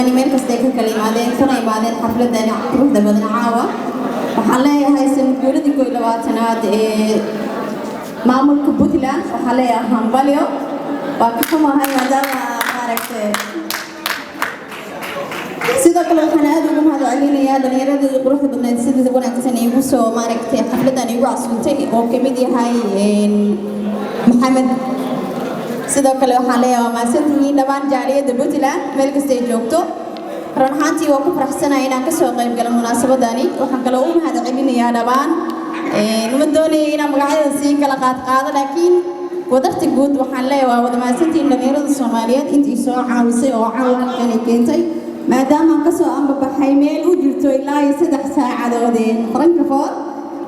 Meel kastay ka kala imaadeen kuna imaadeen xafladani quruxda badan caawa. Waxaan leeyahay sanad guuradii 21aad ee maamulka Puntland, waxaan leeyahay hambalyo. Waa ka xumahay maadaama maaragtay. Sidoo kale waxaan aad ugu mahad celinayaa dhalinyaradii quruxda badneed sida wanaagsan iigu soo maaragtay xafladan iigu casuuntay, oo kamid yahay Maxamed. Sidoo kale waxaan leeyahay waa mahadsantihiin dhammaan jaaliyadda Puntland meel kasta ay joogto. Run ahaantii waa ku faraxsanahay inaan kasoo qayb galo munaasabadani. Waxaan kaloo u mahad celinayaa dhammaan, ma doonaya inaan magacyada sii kala qaadqaado, laakiin wadarta guud waxaan leeyahay waa wada mahadsantihiin dhalinyarada Soomaaliyeed intii soo caawisay oo caawa halkan ay keentay, maadaama aan kasoo ambabaxay meel u jirto ilaa iyo 3 saacadood ee Frankfurt.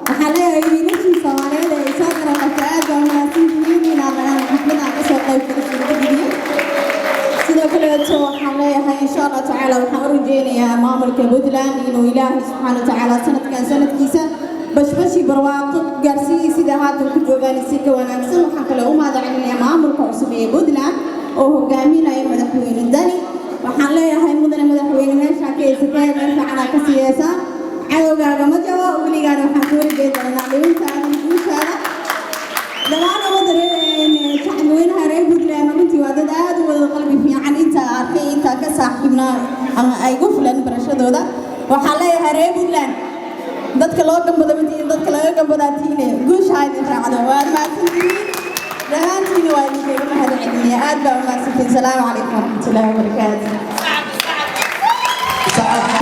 Waxaan leeyahay wiilashii Soomaaliyeed ee soo garaqabta, aad baa mahadsantihiin inaan xafladan kasoo qayb galo suurtageliyey. Sidoo kaleeto waxaan leeyahay, insha Allah tacaala, waxaan u rajeynayaa maamulka Puntland inuu Ilaahay subxaana wa tacaala sanadkan sanadkiisa bashbashi barwaaqo gaarsiiyey, sida haatan ku joogaan si ka wanaagsan. Waxaan kale u mahad celinayaa maamulka cusub ee Puntland oo hogaaminaya Madaxweyne Dani. Waxaan leeyahay, mudane madaxweyne, meeshaa ka haysatee meel fiicanaa ka siiyeysaa, cadowgaaga ma jabo weligaana. Waxaan ku warjeedi doonaa dhibintaada iyo guushaada. Dhammaan ummadda shacabweynaha reer Puntland runtii waa dad aad u wada qalbi fiican, intaa arkay, intaa ka saaxiibnaa ama ay gu filan barashadooda. Waxaan leeyahay reer Puntland, dadka loo gambado matihiin, dadka laga gambadaa tiine, guusha ha idin raacdo. Waad mahadsantihiin dhammaantiina, waa idinkaga mahad celinayaa. Aad baa u mahadsantihiin. Salaamu calaykum waraxmatullaahi wabarakaatu.